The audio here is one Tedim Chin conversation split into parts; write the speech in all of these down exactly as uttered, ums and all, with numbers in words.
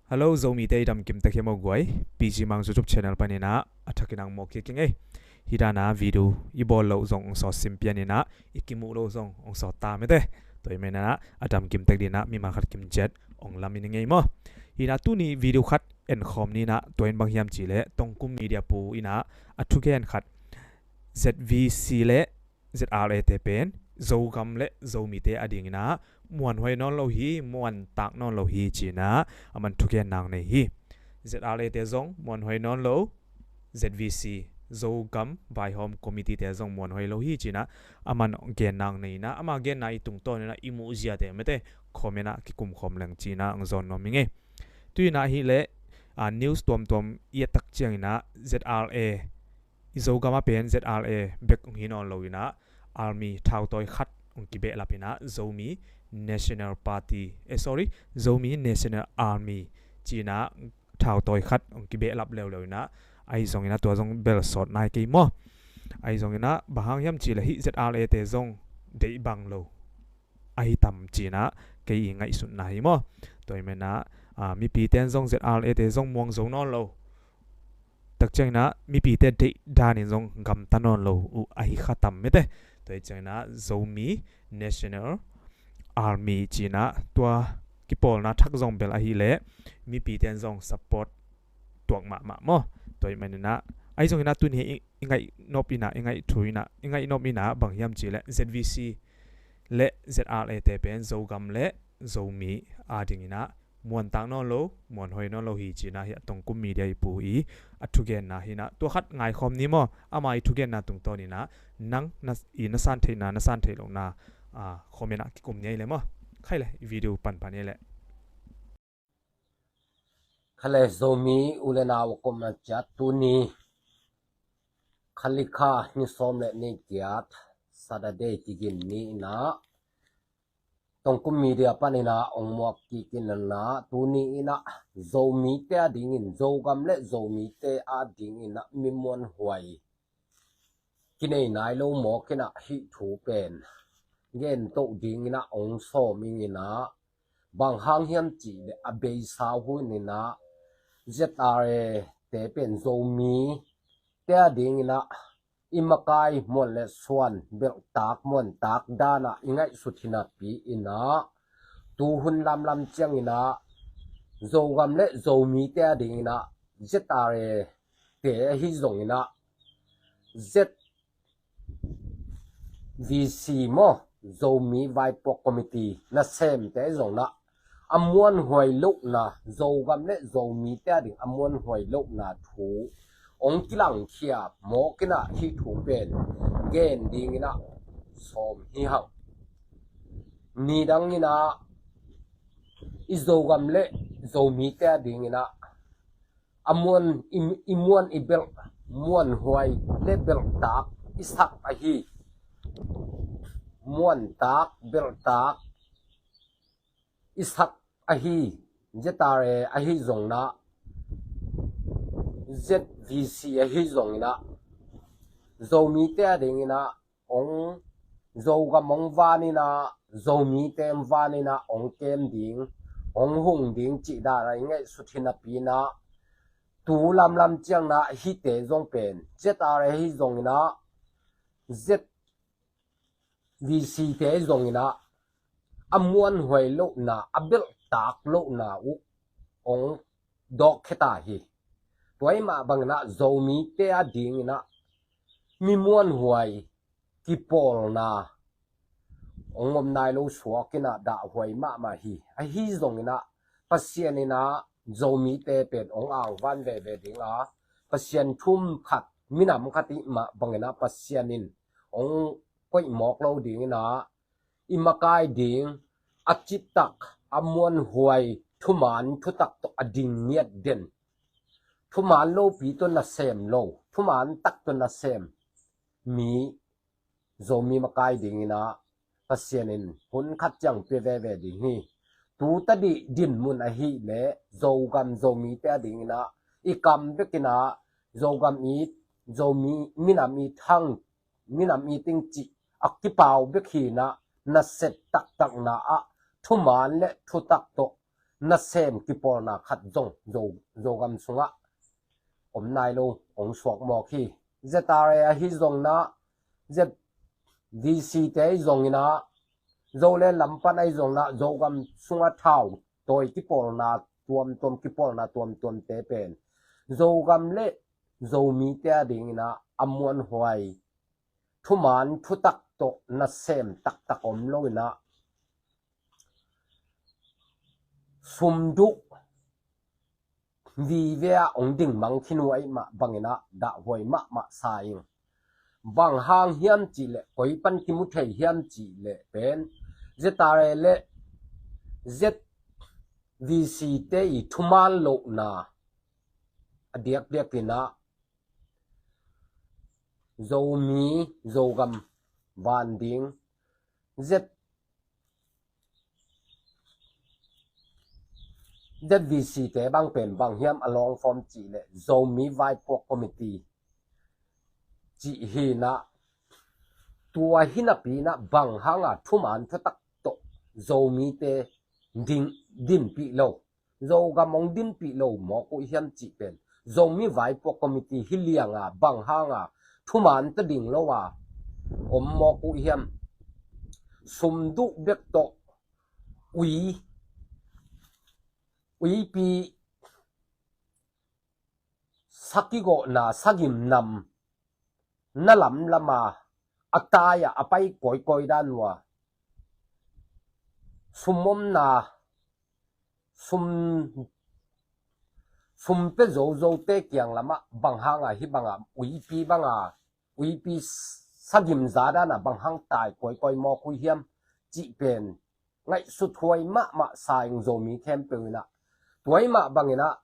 Hello, Zomite i damkim tek hiam aw guai? P G Mang YouTube channel panin ah a thakin ang mawk kik ing ei. Hi dan a video i bawl loh zong hong sawt sim pian in ah, i kimuh loh zong hong sawt ta mete. Tua ahih manin ah a damkim tek dingin ah mimal khat kim ciat hong lam ing ei maw. Hi in ah tuni video khat en khawm ni in ah, tua in bang hiam cih leh Tongkum Media pu in ah a thugen khat, Z V C le Z R A te pen Zogam le Zomite adingin ah muanhuai nawn lo hi, muantak nawn lo hi ci in ah aman thugenna hong nei hi. Z R A te zong muanhuai nawn lo, Z V C, Zogam Vaihawm Committee te zong muanhuai lo hi ci in ah aman genna hong nei in ah, ama genna i tungtawn in ah i muh ziate mete comment ah kikum khawm leng ci in ah hong zawn nuam ing ei. Tu in ah hi leh, ah, news tuamtuam i et tak ciangin ah Z R A, i Zogam ah pen Z R A bek hong hi nawn lo in ah, Army thautawi khat hong kibehlap in ah, Zomi National Party, eh, sorry, Zomi National Army ci in ah thautawi khat hong kibehlap leuleu in ah, ahi zongin ah tua zong bel sawt nai kei maw. Ahi zongin ah bang hang hiam cih leh hih Z R A te zong deih bang lo ahi tam ci in ah kei i ngaihsutna hi maw. Tua ahih manin ah, ah, mipite in zong Z R A te zong muang zo nawn lo. Tak ciangin ah mipite deih danin zong gamta nawn lo uh ahi kha tam mete. Tua ahih ciangin ah Zomi National Army ci in ah tua kipawlna thak zong bel ahih leh mipite in zong support tuak mahmah maw. Tua ahih manin ah, ahi zongin ah tuni i, i ngaih nop in ah, i ngaih thu in ah, i ngaih nop in ah bang hiam cih leh Z V C le Z R A te pen Zogam le Zomi adingin ah muantak nawn lo, muanhuai nawn lo hi ci in ah, hi a Tongkum Media i pu i a thugenna hi in ah, tua khat ngaikhawm ni maw. Ama i thugenna tungtawn in ah nang na, i na san theihna, na san theih lohna, ah, comment ah kikum ni ei leh maw. Khai leh i video panpan ni ei leh. Kha leh Zomi u le nau a komna ciat, tuni kha li kha ni sawm le ni giat, Saturday, Tigin ni in ah Tongkum Media panin ah hong muak kik ing in ah, tuni in ah Zomite adingin, Zogam le Zomite adingin ah mi muanhuai kinei nai lo mawk in ah hih thu pen gen toh dingin ah hong sawm ing in ah, bang hang hiam cih leh a beisa hun in ah Z R A te pen Zomite adingin ah i makai muan le suan, belhtak muantak dan ah i ngaihsut hi napi in ah, tu hun lamlam ciangin ah Zogam le Zomite adingin ah Z R A te ahi zongin ah Z V C maw, Zomi Vaipuak Committee nasemte zong in ah a muanhuai lohna, Zogam le Zomite ading a muanhuai lohna thu hong kilangkhia mawk in ah hih thu pen gen dingin ah sawm hi hang. Nidang in ah i Zogam le Zomite adingin ah a muan i, i muan i belh, muanhuai le belhtak i sak ahi, muantak belhtak i sak ahi Z R A ahi zongin ah, Z V C ahi zongin ah, Zomite adingin ah hong, Zogam hong van in ah, Zomite hong van in ah hong kem ding, hong hung ding cih dan ah i ngaihsut hi napi in ah, tu lamlam ciangin ah hihte zong pen Z R A ahi zongin ah, Z V C te zongin ah a muanhuai lohna, a belhtak lohna uh hong dawkkhia ta hi. Tua ahih mah bangin ah Zomite adingin ah mi muanhuai kipawlna hong om nai lo suak in ah dahhuai mahmah hi. Ahi zongin ah Pasian in ah Zomite pen hong angvan veve ding a, Pasian thu khat, minam khat i hih mah bangin ah Pasian in hong koih mawk lo dingin ah, i makai ding, a cihtak, a muanhuai, thuman thutak tawh a ding ngiat den, thuman lopi tawh nasem lo, thuman tak tawh nasem mi, Zomi makai dingin ah Pasian in hun khat ciang pia veve ding hi. Tu tadih dinmun ahih leh Zogam Zomite adingin ah i kam bekin ah Zogam it, Zomi minam it hang, minam it ing cih a kipau bek hi in ah, nasep taktakna ah thuman le thutak tawh nasem kipawlna khat zong Zo, Zogam sungah om nai lo, hong suak mawk hi. Z R A ahi zongin ah, Z V C te ahi zongin ah, Zoland lam pan ahi zongin ah, Zogam sungah thau tawi kipawlna tuamtuam, kipawlna tuamtuamte pen Zogam le Zomite adingin ah a muanhuai, thuman thutak tawh nasem taktak om loin ah, sum duh vive a hong ding mang khin uh ahih mah bangin ah dahhuai mahmah sa ing. Bang hang hiam cih leh, koi pan kimu thei hiam cih leh pen, Z R A le Z V C te i thuman lohna a diakdiakin ah, Zomi, Zogam van ding, Z, Z V C te bang pen bang hiam a long form cih leh, Zomi Vaipuak Committee cih hi in ah, tua hi napi in ah, bang hanga thuman thutak tawh Zomite ding, dinpih lo, Zogam hong dinpih lo mawk uh hiam cih pen, Zomi Vaipuak Committee hi lianga bang hanga thuman tawh ding lo a om mawk uh hiam? Sum duh bek tawh ui, uipi, sakigawhna, sagim nam na lamlam a, a tai-ah a pai kawikawi dan uh a, sum omna, sum, sum pia zozote kiang lamah bang hanga hih banga uipi banga, uipi sagim za dana bang hang tai kawikawi mawk uh hiam cih pen ngaihsut huai mahmah sa ing, Zomi khempeuh in ah. Tua ahih mah bangin ah,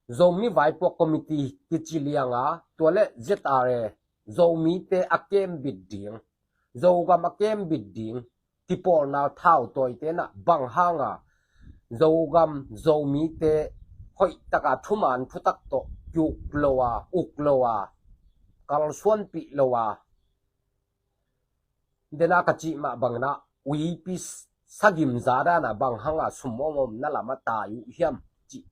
Zomi Vaipuak Committee kici lianga, tua le Z R A, Zomite a kembit ding, Zogam a kembit ding kipawlna thautawite in ah bang hanga Zogam, Zomite hoihtaka thuman thutak tawh kiuk lo a, uk lo a, kalsuanpih lo a, dena ka cih mah bangin ah, uipi sagim za dana bang hanga sum om omna lamah tai uh hiam cih,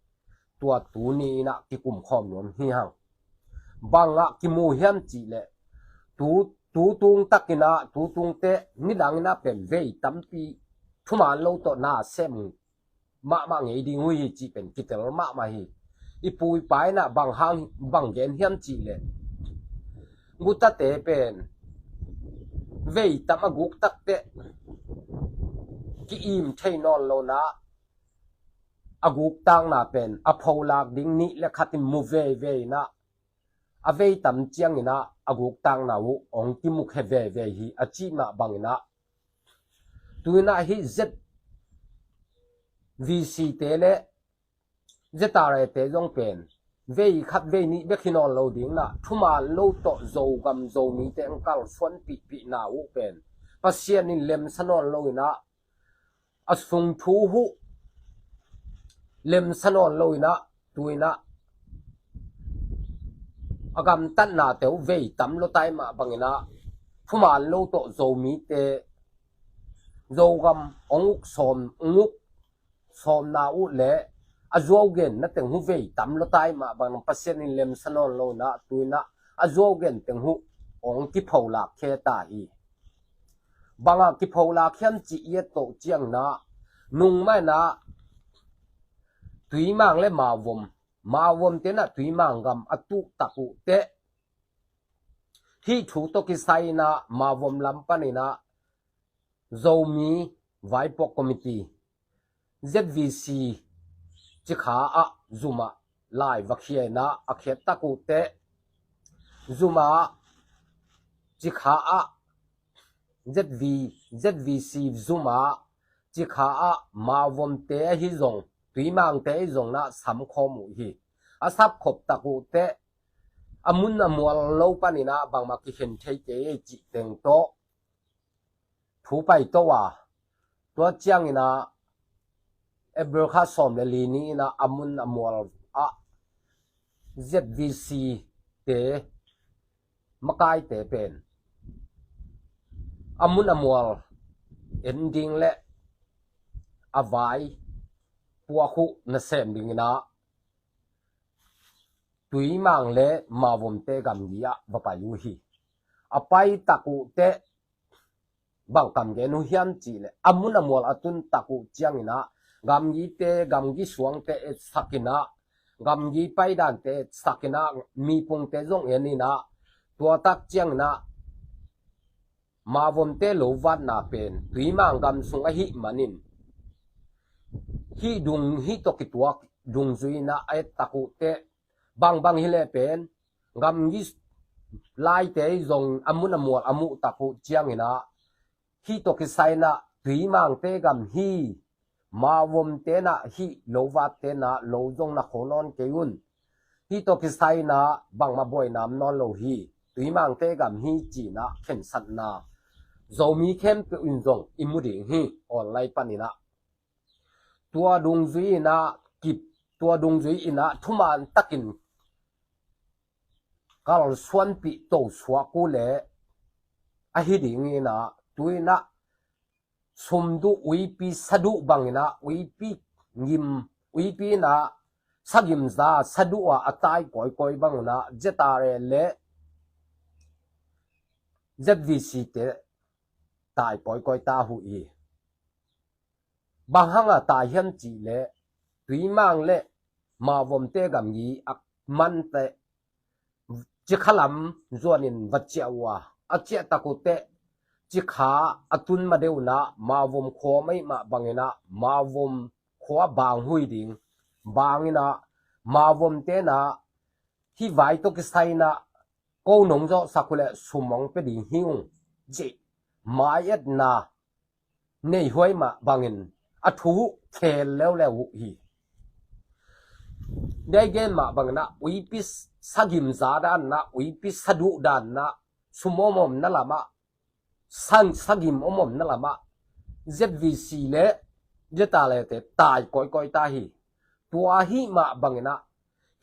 tua tuni in ah kikum khawm nuam hi hang. Bangah kimu hiam cih leh, tu, tu tung takin ah, tu tungte nidangin ah pen vei tampi thuman lo tawh nasem mahmah ngei ding uh hi cih pen kitel mahmah hi. I pu i pa in ah bang hang, bang gen hiam cih leh, gutate pen vei tam a guk takteh ki-im thei nawn lo in ah, a guk takna pen a pholak ding nih le khatin mu veivei in ah, a vei tam ciangin ah a guk takna uh hong kimukhia veivei hi, a cih mah bangin ah, tu in ah hih Z V C te le Z R A te zong pen vei khat vei nih bek hi nawn lo ding in ah, thuman lo tawh Zogam, Zomite hong kalsuanpihpihna uh pen Pasian in lemsa nawn lo in ah, a sung thu uh lemsa nawn lo in ah, tu in ah a gamtatnate uh vei tam lua ta ahih mah bangin ah, thuman lo tawh Zomite, Zogam hong uk sawm, hong uk sawmna uh le a zuau genna teng uh vei tam lua ta ahih mah bangin Pasian in lemsa nawn lo in ah, tu in ah a zuau gen teng uh hong kipholak khe ta hi. Bangah kipholak hiam cih i et toh ciangin ah, nungmah in ah Tuimang le Mauvom, Mauvom te in ah Tuimang gam a tuh tak uh teh, hih thu tawh kisai in ah Mauvom lam panin ah Zomi Vaipuak Committee, Z V C Cikha ah zum ah lai va khia in ah, a khiat tak uh teh, zum ah Cikha ah, Z V, Z V C zum ah Cikha ah Mauvomte ahi zong, Tuimangte ahi zong in ah samkhawm uh hi. A sapkhop tak uh teh, a mun a mual lo panin ah bangmah kikhen thei kei ei cih teng tawh thu paito a, tua ciangin ah April kha sawm le li ni in ah a mun a mual ah Z V C te makaite pen a mun a mual en ding le a vai puak uh nasem dingin ah Tuimang le Mawvomte gamgi ah va pai uh hi. A pai tak uh teh bang kam gen uh hiam cih leh a mun a mual a tun tak uh ciangin ah gamgite, gamgi suangte etsak in ah, gamgi paidante etsak in ah, mipungte zong en in ah, tua tak ciangin ah Mawvomte lo vatna pen Tuimang gam sung ahih manin hih dung, hih tawh kituak dungzui in ah a et tak uh teh bangbang hi leh pen gamgi laite zong a mun a mual a muh tak uh ciangin ah hih tawh kisai in ah Tuimangte gam hi, Mawvomte in ah hih lo vatte in ah lo zong na kho nawn kei un. Hih tawh kisai in ah bangmah buaina om nawn lo hi. Tuimangte gam hi ci-in ah khensatna Zomi khempeuh in zong i mu ding hi, online panin ah. Tua dungzui in ah kip, tua dungzui in ah thuman takin kalsuanpih to suak uh leh ahi dingin ah, tu-in ah sumduh uipi saduh bangin ah, uipi ngim, uipi in ah sagim za saduh ah a tai kawikawi bangun ah Z R A le Z V C te tai kawikawi ta uh hi. Bang hanga tai hiam cih leh Tuimang le Mawvomte gamgi a mante Cikha lam zuanin va ciah uh a, a ciah tak uh teh Cikha a tun ma deuh in ah Mawvom khua mah bangin ah Mawvom khua bang hui ding, bangin ah Mawvomte in ah hih vai tawh kisai in ah ko nong zawhsak uh leh sum hong pia ding hi ung, cih mai-etna nei huai mah bangin a thu uh khel leuleu uh hi. Dei gen mah bangin ah uipi sagim za dan in ah, uipi saduh dan in ah, sum om omna lam ah, sang sagim om omna lam ah Z V C le Z R A te tai kawikawi ta hi. Tua hih mah bangin ah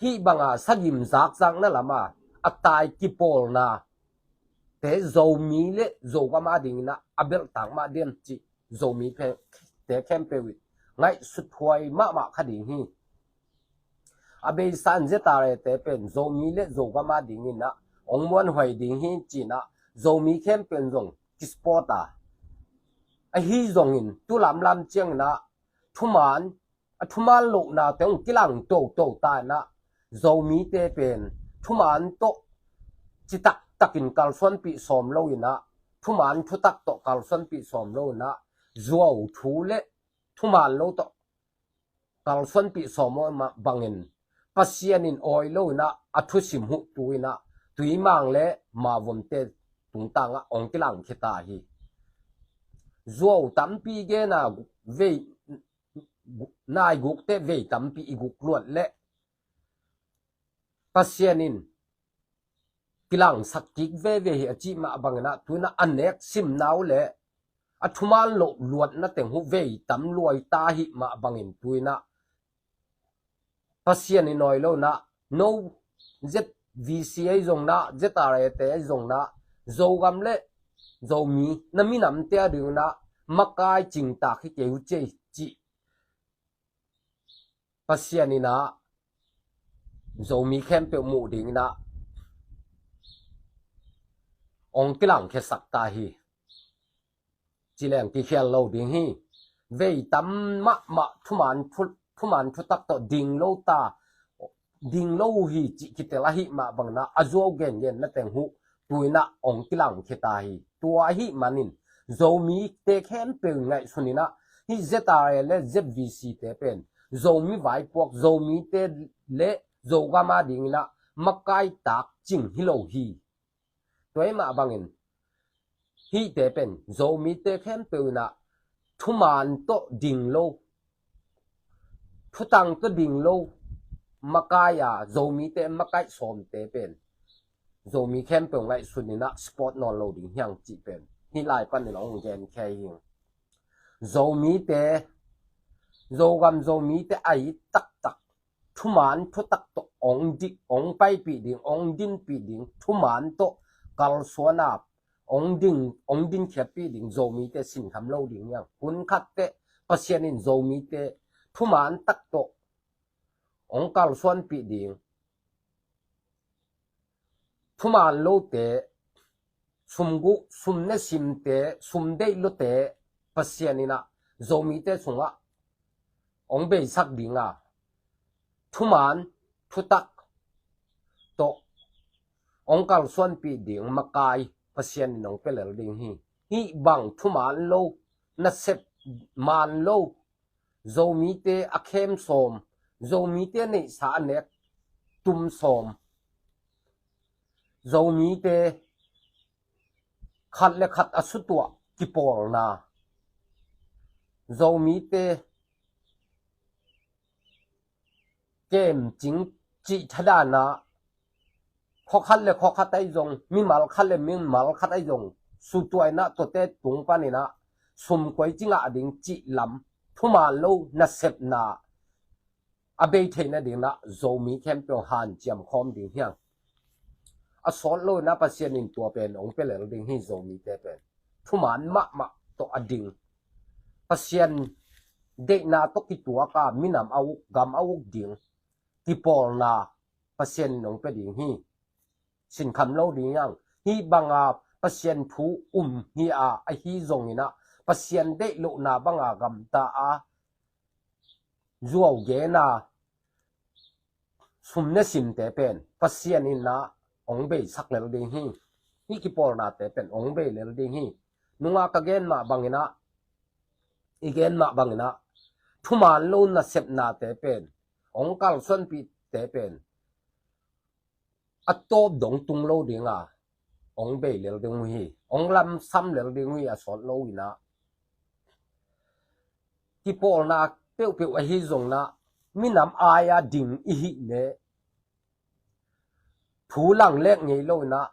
hih banga sagim zakzakna lam ah a tai kipawlna te Zomi le Zogam adingin ah a belhtak mah diam cih Zomi phe-, te khempeuh in ngaihsut huai mahmah kha ding hi. A beisa in Z R A te pen Zomi le Zogam adingin ah hong muanhuai ding hi ci-in ah Zomi khempeuh in zong kisupport a, ahi zongin tu lamlam ciangin ah thuman, a thuman lohnate hong kilang toto ta in ah Zomite pen thuman tawh citak takin kalsuanpih sawm lo in ah, thuman thutak tawh kalsuanpih sawm lo in ah, zuau thu le thuman lo tawh kalsuanpih sawm mah bangin Pasian in awi lo in ah a thusim uh tu-in ah Tuimang le Mawvomte tungtang ah hong kilang khia ta hi. Zuau tampi gen a, vei nai guk teh vei tampi i guk luat leh Pasian in kilangsak kik veve hi a cih mah bangin ah tu-in ah a nek simna uh leh a thuman loh luatna teng uh vei tam luai ta hi mah bangin tu-in ah Pasian in awi lo in ah, no Z V C ahi zong in ah, Z R A te ahi zong in ah, Zogam le Zomi na minamte adingin ah makai cingtak hi kei uh ci, cih Pasian in ah Zomi khempeuh muh dingin ah hong kilangkhiasak ta hi. Ci leng kikhial lo ding hi. Vei tam mahmah thuman thu, thuman thutak tawh ding lo ta, ding lo uh hi cih kitel ahih mah bangin ah a zuau gengenna teng uh tu-in ah hong kilangkhia ta hi. Tua ahih manin Zomite khempeuh in ngaihsun in ah hih Z R A le Z V C te pen Zomi vaipuak, Zomite le Zogam adingin ah makai takcing hi lo hi. Tua ahih mah bangin hihte pen Zomite khempeuh in ah thuman tawh ding lo, thutang tawh ding lo makai a, Zomite makai sawmte pen Zomi khempeuh ngaihsun in ah support nawn lo ding hi hang cih pen hih lai panin hong genkhia hi. Zomite, Zogam Zomite a it taktak thuman thutak tawh hong dik, hong paipih ding, hong dinpih ding, thuman tawh kalsuan a hong ding, hong dinkhiatpih ding Zomite sinkham lo ding hi hang. Hun khat teh Pasian in Zomite thuman tak tawh hong kalsuanpih ding. Thuman lote, sumguh, sumnesimte, sumdeih lote, Pasian in ah Zomite sungah hong beisak ding a, thuman thutak tawh hong kalsuanpih ding makai Pasian in hong pia lel ding hi. Hih bang thuman lo, nasep man lo, Zomite a khem sawm, Zomite neihsa a nek tum sawm, Zomite khat le khat a sutuah kipawlna, Zomite kemcing cih thadan ah, khua khat le khua khat ahi zong, mimal khat le mimal khat ahi zong, sutuah in ah tuate tung panin ah sum koi ci ngah ding cih lam, thuman lo nasepna a bei theih nading in ah Zomi khempeuh hanciam khawm ding hi hang. A sawt lo in ah Pasian in tua pen hong pia lel ding hi. Zomite pen thuman mahmah tawh a ding, Pasian deihna tawh kituak a minam a uk, gam a uk ding kipawlna Pasian in hong pia ding hi. Sinkham lo ding hi hang. Hih banga Pasian thu um hi a, ahi zongin ah Pasian deih lohna banga gamta a zuau gen a sumnesimte pen Pasian in ah hong beisak lel ding hi. Hih kipawlnate pen hong bei lel ding hi. Nungah ka gen mah bangin ah, i gen mah bangin ah, thuman lo nasepnate pen, hong kalsuanpihte pen a tawp dong tung lo ding a, hong bei lel ding uh hi, hong lamsam lel ding uh hi, a sawt lo in ah. Kipawlna peuhpeuh ahi zongin ah, minam ai-a ding i hih leh, thu lang lek ngei lo in ah,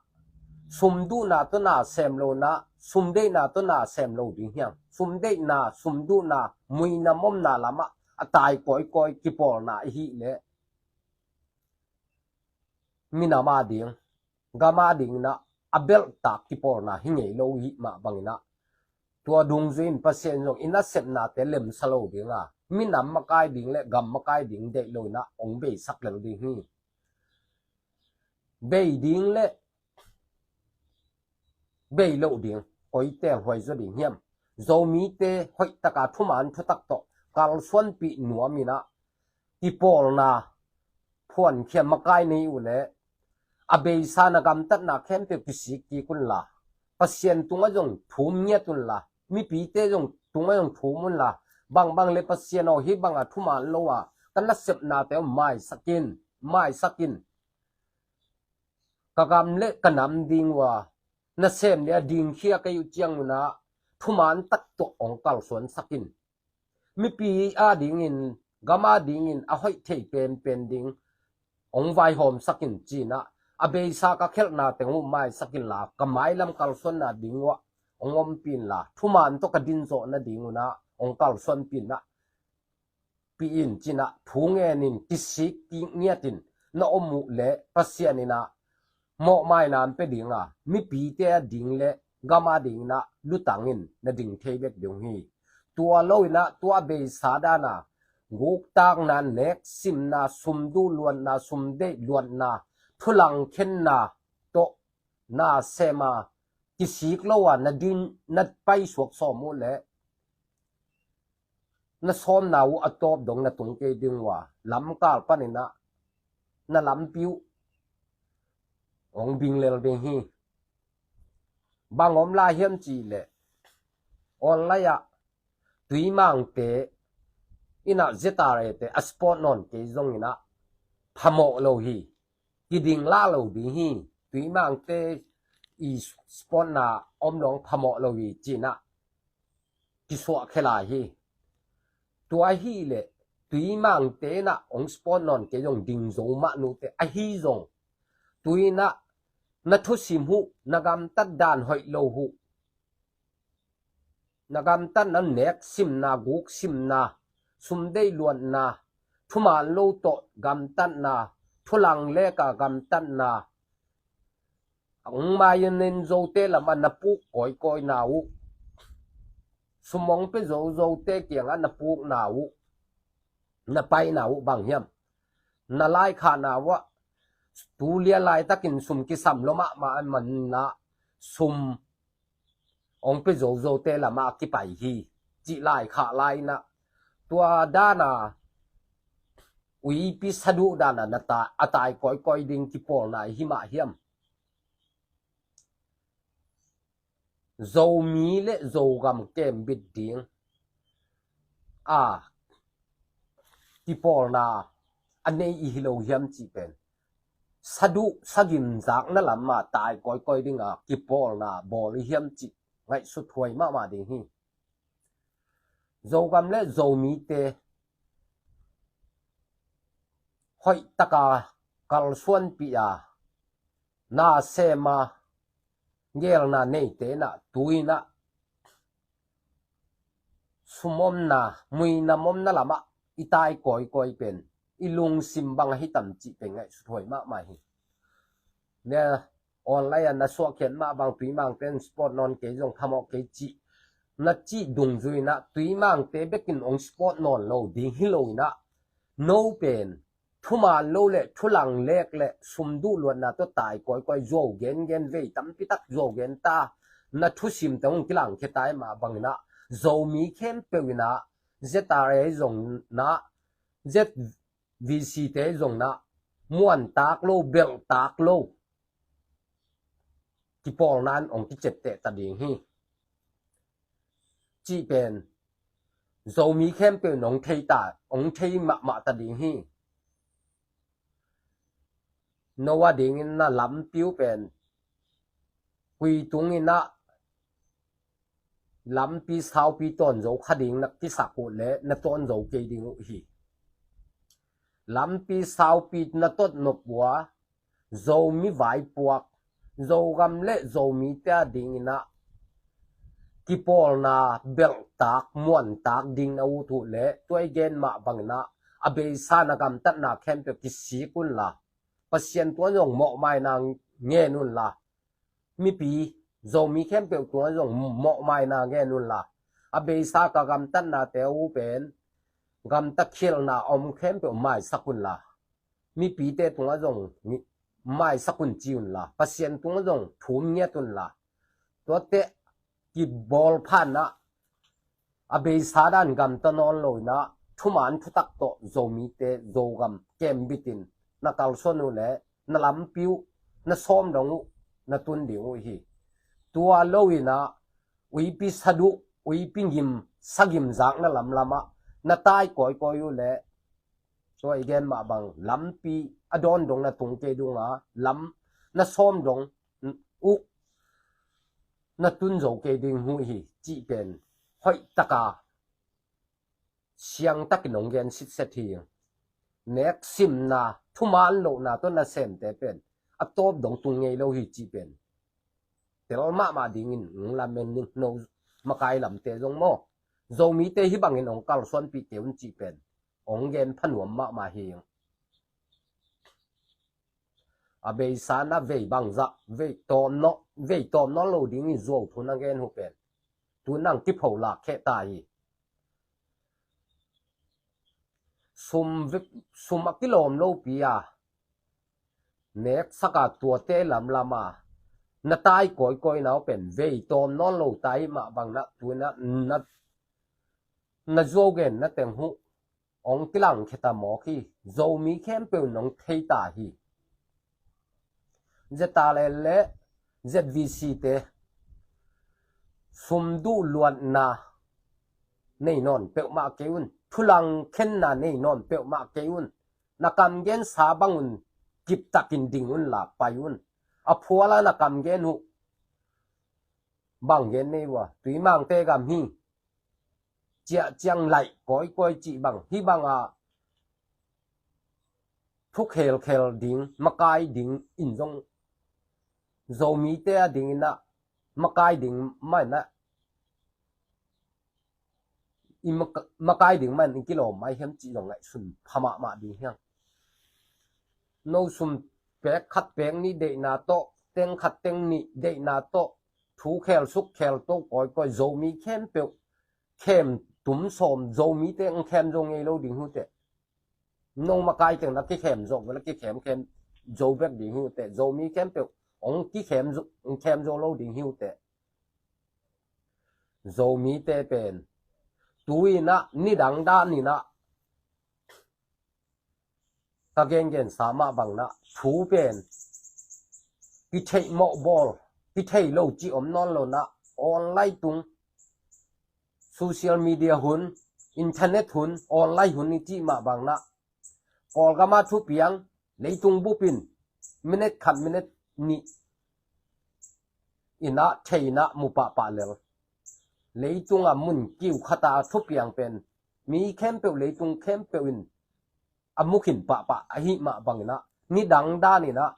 sum duhna tawh na sem lo in ah, sum deihna tawh na sem lo ding hi hang. Sum deihna, sum duhna, muina momna lamah a tai kawikawi kipawlna i hih leh, minam a ding, gam a ding in ah a belhtak kipawlna hi ngei lo i hih mah bangin ah, tua dungzui in Pasian zong i nasepnate lemsa lo ding a, minam makai ding le gam makai ding deih lo in ah hong beisak lel ding hi. Bei ding le bei loh ding, koi teel huai zaw ding hiam? Zomite hoih taka thuman thutak tawh kalsuanpih nuam in ah, kipawlna phuankhia makai nei uh leh, a beisa na gamtatna khempeuh kisik kik unla, Pasian tungah zong thum ngiat unla, mipite zong tungah zong thum unla, bangbang le Pasian aw, hih banga thuman lo a ka nasepnate aw maisak in, maisak in, ka gam le ka nam ding uh a nasem le a dingkhia ka hi uh ciangun ah, thuman tak tawh hong kalsuansak in. Mipi a dingin, gam a dingin a hoih thei penpen ding hong vaihawmsak in, ci in ah, a beisa ka khelhna teng uh maisak inla, ka mailam kalsuanna ding uh ah hong ompih inla, thuman tawh ka din zawh nadingun ah hong kalsuanpih in ah, pih in, ci in ah thu ngen in, kisik kik ngiat in na om uh leh, Pasian in ah mawhmaina hong pia ding a, mipite a ding le gam a ding in ah lutang in na ding thei bek ding uh hi. Tua lo in ah, tua beisa dan a guktakna, neksimna, sumduh luatna, sumdeih luatna, thulang khenna tawh na sem a, kisik lo a na din, na paisuak sawm uh leh, na sawmna uh a tawp dong na tung kei ding uh a, lamkal panin ah na lampi uh hong bing lel ding hi. Bang om lai hiam cih leh, online ah Tuimangte in ah Z R A te a sport nawn kei zongin ah phamawh lo hi. Kiding lah lo ding hi. Tuimangte i sport na om dong phamawh lo hi, ci in ah kisuah khia lai hi. Tua ahih leh, Tuimangte in ah hong sport nawn kei zong ding zo mah nute ahi zong, tu in ah na thusim uh, na gamtat dan hoih lo uh, na gamtatna, neksimna, guksimna, sumdeih luatna, thuman lo tawh gamtatna, thulang leka gamtatna, hong mai-in zote lamah na puk kawikawina uh, sum hong pia zo zote kiangah na pukna uh, na paina uh bang hiam? Na laikhahna uh ah, tu lia laitakin sum kisam lua mahmah a, manna sum hong pia zozote lamah a kipai hi, cih laikhah lai-in ah, tua dana uipi saduh dana na ta, a tai kawikawi ding kipawlna i hi mah hiam? Zomi le Zogam kembit ding a kipawlna a nei i hi lo hiam cih pen, saduh sagim zakna lamah tai kawikawi dinga kipawlna bawl i hiam cih ngaihsut huai mahmah ding hi. Zogam le Zomite hoihtaka kalsuanpih a, na sem a, gelna neite in ah, tu-in ah sum omna, muina omna lamah i tai kawikawi pen i lungsim bang ahi tam cih pen ngaihsut huai mahmah hi. Ne, online ah na suahkhiat mah bang, Tuimangte in support nawn kei zong phamawh kei cih na cih dungzui-in ah, Tuimangte bekin hong support nawn lo ding hi lo-in ah, no pen thuman lo le thulang lek le sum duhluatna tawh tai kawikawi, zuau gengen, vei tampi tak zuau gen ta, na thusim teng hong kilangkhia ta i mah bangin ah, Zomi khempeuh in ah, Z R A zong na, Z V C te zong na, muantak lo, belhtak lo kipawlna in hong kiciapteh ta ding hi, cih pen Zomi khempeuh in hong thei ta, hong thei mahmah ta ding hi. No a dingin na lampi uh pen, khui tungin ah lampi saupi tawn zo kha ding na kisak uh leh na tawn zo kei ding uh hi. Lampi saupi na tot nop uh a, Zomi vaipuak, Zogam le Zomite a dingin ah kipawlna belhtak, muantak ding na ut uh leh, tua i gen mah bangin ah, a beisa na gamtatna khempeuh kisik unla, Pasian tungah zong mawhmaina ngen unla, mipi, Zomi khempeuh tungah zong mawhmaina ngen unla, a beisa ka gamtatnate uh pen gamta khialhna a om khempeuh maisak unla, mipite tungah zong mi-, maisak un ci unla, Pasian tungah zong thum ngiat unla, tuate kibawl phan ah, a beisa dan gamta nawn lo-in ah, thuman thutak tawh Zomite, Zogam kembit in na kalsuan uh leh, na lampi uh, na sawm dong uh, na tun ding uh hi. Tua lo-in ah, uipi saduh, uipi gim, sagim zakna lamlam ah na tai kawikawi uh leh, tua i gen mah bang, lampi a dawn dong na tung kei ding a, lam na sawm dong uh na tun zo kei ding uh hi, cih pen hoihtaka siangtakin hong gen sitset hi. Nek simna, thuman lohna tawh na semte pen a tawp dong tung ngei lo hi, cih pen tel mahmah dingin hong lamen ning. No makai lamte zong maw, Zomite hih bangin hong kalsuanpih kei un, cih pen hong gen pha nuam mahmah hi. A beisa na vei bangzah, vei tawm nawn, vei tawm nawn lo dingin zuau thu na gen uh pen, tu nang kipho lak kheh ta hi. Sum ve-, sum a kilawm lopi a, neksak a tuate lamlam a na tai kawikawi na uh pen vei tawm nawn lo ta i mah bang in ah, tu-in ah na, na zuau genna teng uh hong kilangkhia ta mawk hi. Zomi khempeuh in hong thei ta hi. Z R A le Z V C te sum duhluatna nei nawn peuhmah kei un, thulang khenna nei nawn peuhmah kei un. Na kamgensa bang un, kiptakin ding unla pai un. A phuala na kamgen uh, bang gen nei uh a, Tuimangte gam hi, ciah ciang laih kawikawi cih bang, hih banga thu khelkhel ding, makai ding in zong, Zomite a dingin ah makai ding mah in ah, i maka-, makai ding mah in i kilawm mai hiam cih zong ngaihsun pha mahmah ding hi hang. No sum pek khat pek nih deihna tawh, teng khat teng nih deihna tawh, thu khel suk khel to kawikawi, Zomi khempeuh khem tum sawm, Zomite ang khem zo ngei lo ding uh teh. No makai teng na kikhem zo, na kikhem khem zo bek ding hi uh teh. Zomi khempeuh ong kikhem zo, ong khem zo lo ding hi uh teh. Zomite pen tu-in ah nidang dan in ah ka gengen sa mah bang in ah thu pen kitheih mawh bawl, kitheih lo cih om nawn lo in ah online tung, social media hun, internet hun, online hun i cih mah bang in ah Kawlgam ah thupiang leitung bup in minute khat minute nih in ah thei in ah mu pahpah lel. Leitung a mun kiu khat a thupiang pen mi khempeuh, leitung khempeuh in a mu khin pahpah ahih mah bang in ah nidang dan in ah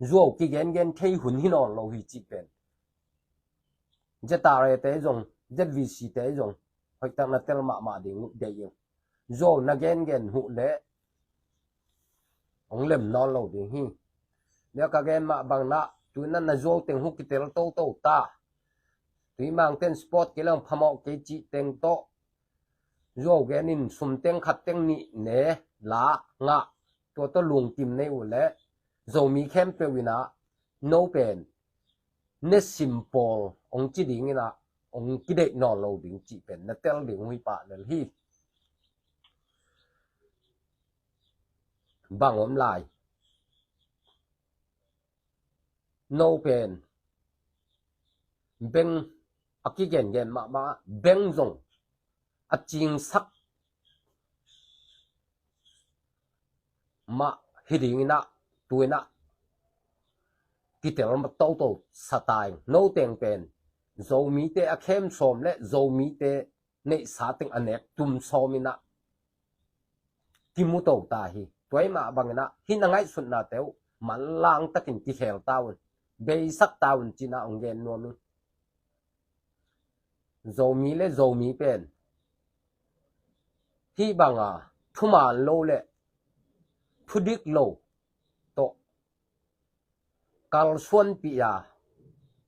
zuau kigengen thei hun hi nawn lo hi cih pen Z R A te zong, Z V C te zong hoihtak na tel mahmah ding uh deih ing. Zuau na gengen uh leh ong lem nawn lo ding hi. Nia ka gen mah bang in ah tu-in ah na zuau teng uh kitel toto ta. Tui Mang ten sport kei leng phamawh kei cih teng tawh zuau gen in sum teng khat teng nih ne la ngah, tua tawh lungkim nei uh leh Zomi khempeuh in ah no pen ne sim pawl ong ci ding in ah ong kideih nawn lo ding cih pen na tel ding uh hi pah lel hi. Bang om lai? No pen beng a kigengen mahmah, beng zong a cingsak mah hi ding in ah tu-in ah kitel toto sa ta ing. No teng pen Zomite a khem sawm le Zomite neihsa teng a nek tum sawm in ah kimu to ta hi. Tua ahih mah bang in ah hih na ngaihsutnate uh manlang takin kikhel ta un, beisak ta un ci-in ah ong gen nuam ing. Zomi le Zomi pen hih bang a thuman lo le thudik lo tawh kalsuanpih a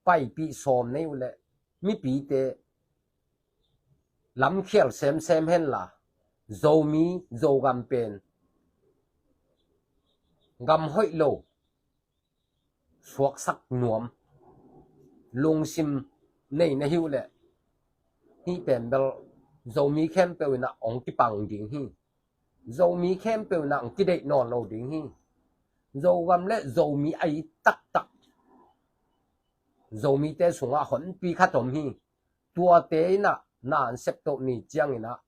paipih sawm nei uh leh mipite lamkhial semsem hen la, Zomi Zogam pen gam hoih lo suaksak nuam lungsim nei na hi uh leh hih pen bel Zomi khempeuh in ah ong kipang ding hi. Zomi khempeuh in ah ong kideih nawn lo ding hi. Zogam le Zomi a it taktak, Zomite sungah honpi khat om hi. Tuate in ah na an sep toh ni ciangin ah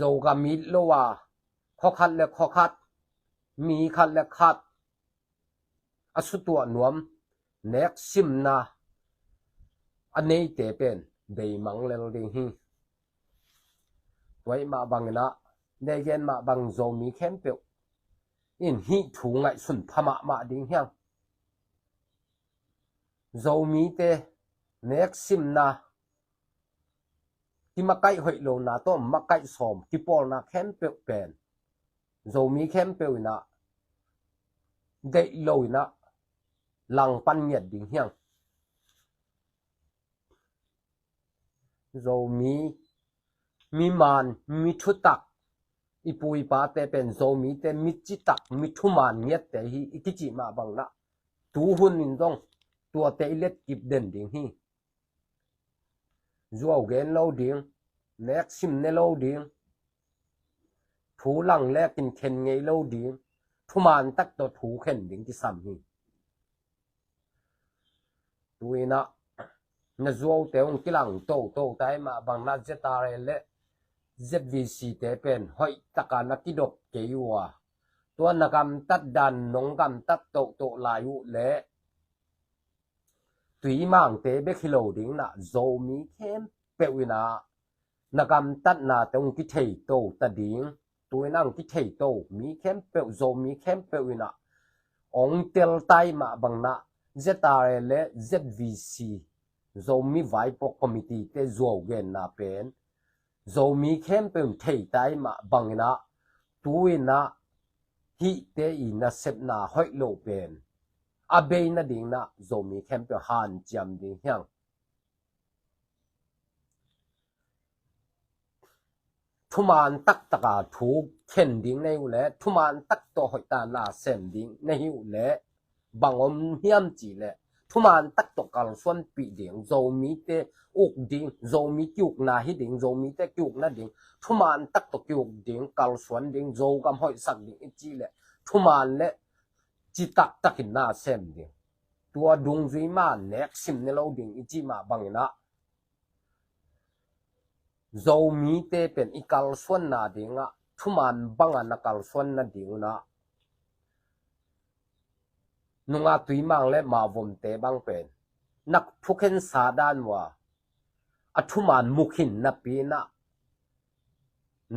Zogam it lo a khua khat le khua khat, mi khat le khat a sutuah nuam, nek simna a neite pen beimang lel ding hi. Tua ahih mah bang in ah, nei gen mah bang Zomi khempeuh in hih thu ngaihsun pha mahmah ding hi hang. Zomite nek simna, kimakaih hoih lona tawh makaih sawm kipawlna khempeuh pen Zomi khempeuh in ah deih lo in ah langpan ngiat ding hi hang. Zomi mi man, mi thutak, i pu i pate pen Zomite mi citak, mi thuman ngiatte hi i kicih mah bang in ah tu hun in zong tuate i letkip den ding hi. Zuau gen lo ding, nek sim ne lo ding, thu lang lekin khen ngei lo ding, thuman tak tawh thu khen ding kisam hi. Tu-in ah na zuaute ong kilang toto ta ahih mah bang in ah Z R A le Z V C te pen hoih taka na kidop kei uh a, tua na gamtat dan nong gamtat toto lai uh leh Tui Mangte bek hi lo ding in ah Zomi khempeuh in ah na gamtatnate ong kithei to ta ding, tu-in ah ong kithei to mi khempeuh, Zomi khempeuh in ah ong tel ta ahih mah bang in ah Z R A le Z V C, Zomi Vaipuak Committee te zuau genna pen Zomi khempeuh in thei ta ahih mah bang in ah tu-in ah hihte i nasepna hoih lo pen a bei nading in ah Zomi khempeuh hanciam ding hi hang. thuman taktaka thu khen ding na hi uh leh, thuman tak tawh hoihtak na sem ding na hi uh leh, bang om hiam cih leh, thuman tak tawh kalsuanpih ding, Zomite uk ding, Zomi kiukna hi ding, Zomite kiukna ding, thuman tak tawh kiuk ding, kalsuan ding, Zogam hoihsak ding i cih leh, thuman le ci taktakin na sem ding. Tua dungzui mah nek sim ne lo ding i cih mah bangin ah, Zomite pen i kalsuanna dingah thuman banga na kalsuan nading un ah, nunga Tuimang le Mawvomte bang pen na thukhensa dan uh a, a thuman mukhin napi in ah,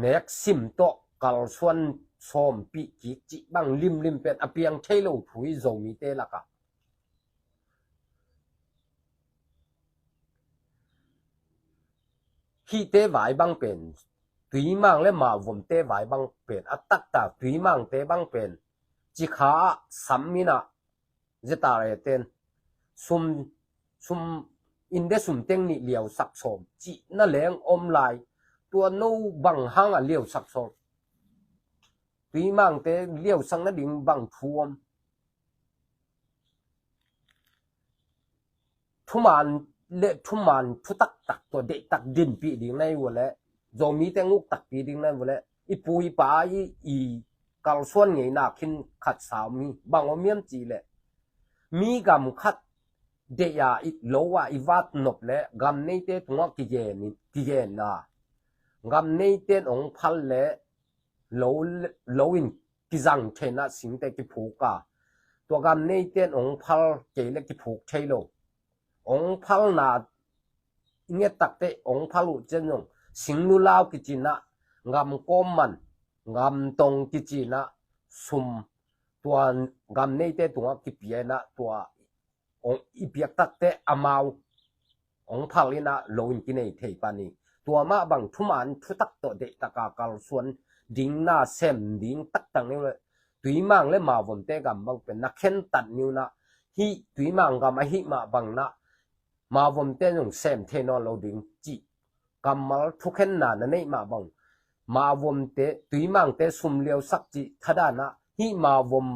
nek sim tawh kalsuan sawmpih kik cih bang limlim pen a piang thei lo thu hi Zomite lakah. Hihte vai bang pen, Tuimang le Mawvomte vai bang pen, a taktak Tuimangte bang pen, cikha ah sam in ah, ZRA ten sum, sum, India sum teng nih liausak sawm cih na leng om lai. Tua no bang hangah liausak sawm? Tuimangte liausak nading bang thu om? Thuman le thuman thutaktak tawh deihtak dinpih ding na hi uh leh, Zomite nguktakpih ding na hi uh leh, i pu i pa i, i kalsuan ngeina khin khat sa om hi. Bang om hiam cih leh, mi gam khat deih a, i lo a i vat nop leh gam neite tungah kigen in, kigen a, gam neite in ong phal leh lo, lo in kizang theihna singte kiphuk a, tua gam neite in ong phal kei leh kiphuk thei lo. Ong phalna i nget takte ong phal uh ciang zong, singlulau kici in ah, gam kawm man, gam tong kici in ah, sum tua gam neite tungah kipia in ah, tua ong i piak takte amau ong phal in ah lo in kinei thei pan hi. Tua mah bang thuman thutak tawh deihtaka kalsuan ding na sem ding taktak ni uh leh, Tuimang le Mawvomte gam bang pen na khentat ni uh in ah, hih Tuimang gam ahih mah bang in ah, Mawvomte zong sem thei nawn lo ding cih kammal thukhenna na neih mah bang, Mawvomte, Tuimangte sum liausak cih thadah in ah, hih Mawvom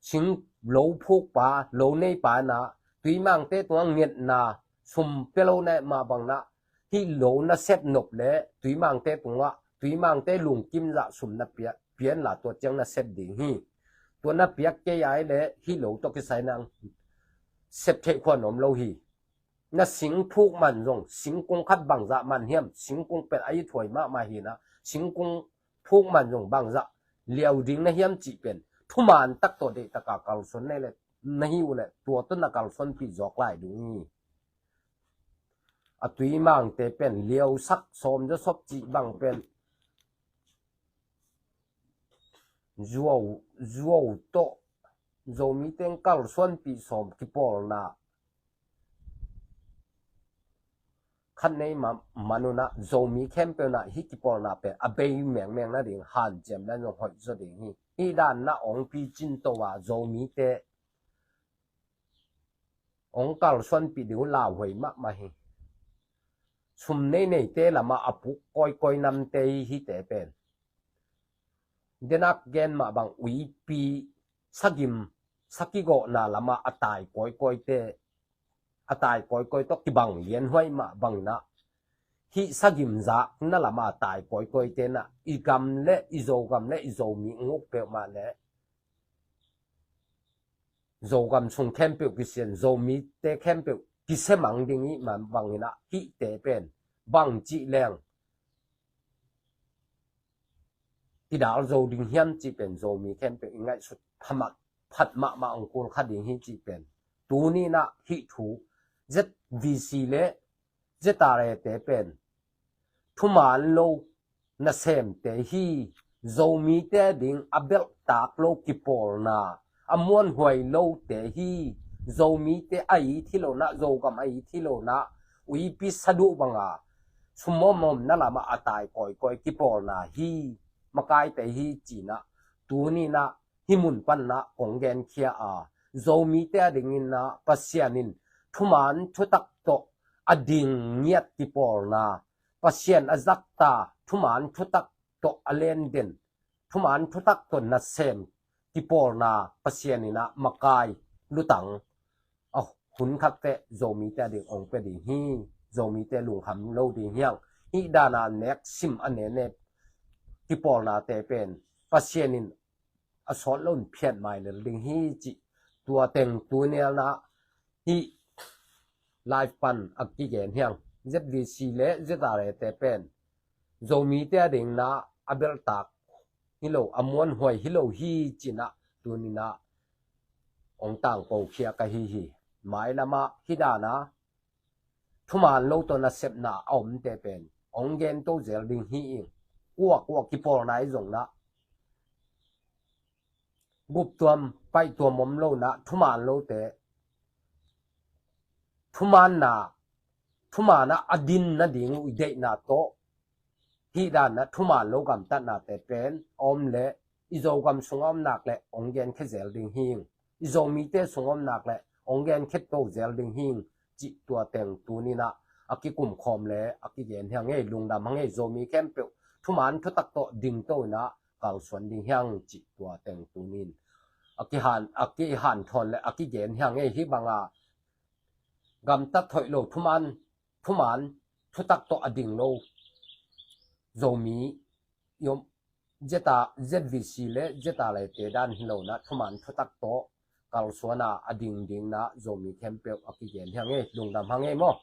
sing lo phukpa, lo neipa in ah, Tuimangte tungah ngetna sum pia lo na hih mah bang in ah, hih lo na sep nop leh Tuimangte tungah, Tuimangte lungkim zah sum na pia, pia in la tua ciang na sep ding hi. Tua na piak kei a hih leh hih lo tawh kisai nang sep theih khuan om lo hi. Na sing phuk man zong, singkung khat bangzah man hiam, singkung pen a ithuai mahmah hi in ah, singkung phuk man zong bangzah liau ding na hiam cih pen thuman tak tawh deihtaka kalsuan na hi uh leh, na hi uh leh, tua tawh na kalsuanpih zawk lai ding hi. A Tuimangte pen liausak sawm zaw sawm cih bang pen zuau, zuau tawh Zomite in kalsuanpih sawm kipawlna khat nei ma, man un ah, Zomi khempeuh in ah hih kipawlna pen a bei mengmeng nading hanciam dan zong hoih zaw ding hi. Hih dan in ah ong picin to a, Zomite ong kalsuanpih ding uh lauhuai mahmah hi. Sum neineite lamah a puk kawikawi namte hi hihte pen. Denak gen mah bang uipi sagim, sakigawhna lamah a tai kawikawite, a tai kawikawi tawh kibang lianhuai mah bang in ah, hih sagim zakna lamah a tai kawikawite in ah, i gam le i Zogam le i Zomi nguk peuhmah le Zogam sung khempeuh kisian, Zomite khempeuh kisemang ding i hih mah bang in ah, hihte pen bang cih leng kidal zo ding hiam cih pen Zomi khempeuh i ngaihsut phat mahmah ong kul kha ding hi cih pen. Tuni in ah hih thu ZVC le ZRA te pen thuman lo nasemte hi. Zomite ding a belhtak lo kipawlna, a muanhuai lote hi. Zomite a it hi lo in ah, Zogam a it hi lo in ah, uipi saduh banga sum omomna lamah a tai kawikawi kipawlna hi. Makaite hi ci in ah, tuni in ah hih mun pan in ah kong genkhia a, Zomite a dingin ah Pasian in thuman thutak tawh a ding ngiat kipawlna, Pasian a zakta thuman thutak tawh a lenden, thuman thutak tawh nasem kipawlna Pasian in ah makai lutang a hun khatte Zomite a ding ong pia ding hi. Zomite lungkham lo ding hiang. Hih dana nek sim a nene kipawlnate pen Pasian in a sawt lo in phiat mai lel ding hi cih tua teng tunialna hih live pan a kigen hiang. Z V C le Z R A te pen Zomite a dingna a beltak hi lo, a muanhuai hi lo hi cinah tuninah ong tangko khia ka hi hi. Mailamah hih dana thuman lo tawh nasepna a omte pen ong gen to zel ding hi ing. Kuakua kipawlna i zongnah guptuam paihtuam om lonah thuman lote thumanna thumanah a din nading uh i deihna tawh hih danah thuman lo gamtatnate pen a om le i Zogam sungah om nak le ong gen khe zel ding hi ing. I Zomite sungah om nak le ong gen khe to zel ding hi ing cih tua teng tuninah a kikumkhawm le a kigen hiang ei. Lungdam hang ei. Zomi khempeuh thuman thutak tawh ding to inah kalsuan ding hiang cih tua teng tunin a kihan a kihanthawn le a kigen hiang ei. Hih banga gamtat thoih lo thuman thuman thutak tawh a ding lo Zomi i om Z R, Z V C le Z R A te dan hi lonah thuman thutak tawh kalsuana a dingdingna Zomi khempeuh a kigen hiang ei. Lungdam hang ei maw.